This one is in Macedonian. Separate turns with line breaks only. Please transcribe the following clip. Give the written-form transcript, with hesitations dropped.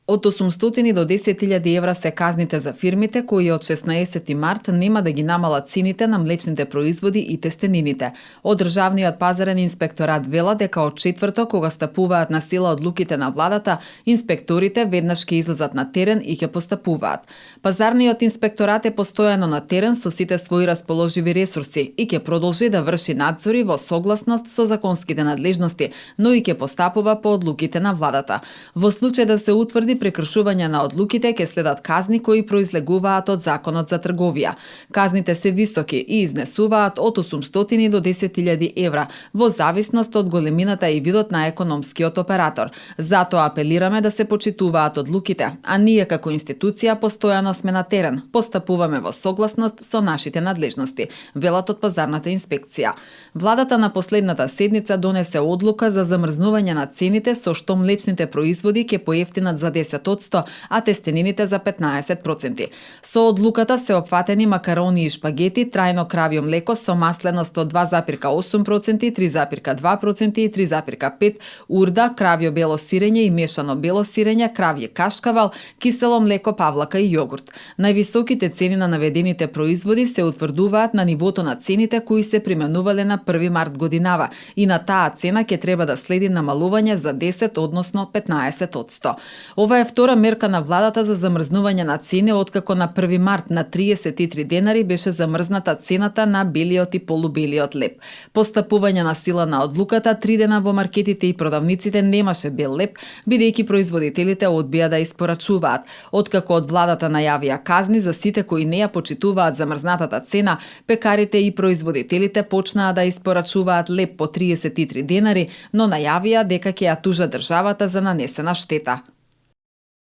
Од 800 до 10.000 евра се казните за фирмите кои од 16 март нема да ги намалат цените на млечните производи и тестенините. Од Државниот пазарен инспекторат вела дека од четврток, кога стапуваат на сила одлуките на владата, инспекторите веднаш ќе излезат на терен и ќе постапуваат. Пазарниот инспекторат е постојано на терен со сите своји расположиви ресурси и ќе продолжи да врши надзори во согласност со законските надлежности, но и ќе постапува по одлуките на владата. Во случај да се утврди прекршување на одлуките, ќе следат казни кои произлегуваат од Законот за трговија. Казните се високи и изнесуваат од 800 до 10.000 евра, во зависност од големината и видот на економскиот оператор. Затоа апелираме да се почитуваат одлуките, а ние како институција постојано сме на терен, постапуваме во согласност со нашите надлежности, велат од пазарната инспекција. Владата на последната седница донесе одлука за замрзнување на цените, со што млечните производи ќе поевтинат за 10%, а тестенините за 15%. Со одлуката се опфатени макарони и шпагети, трајно кравјо млеко со масленост од 2,8%, 3,2% и 3,5%, урда, кравјо бело сирење и мешано бело сирење, кравје кашкавал, кисело млеко, павлака и јогурт. Највисоките цени на наведените производи се утврдуваат на нивото на цените кои се применувале на 1 март годинава и на таа цена ќе треба да следи намалување за 10, односно 15%. Ова е втора мерка на владата за замрзнување на цени, откако на 1 март на 33 денари беше замрзната цената на белиот и полубелиот леб. Постапување на сила на одлуката, 3 дена во маркетите и продавниците немаше бел леб, бидејќи производителите одбија да испорачуваат. Откако од владата најавија казни за сите кои не ја почитуваат замрзнатата цена, пекарите и производителите почнаа да испорачуваат леб по 33 денари, но најавија дека ќе ја тужат државата за нанесена штета.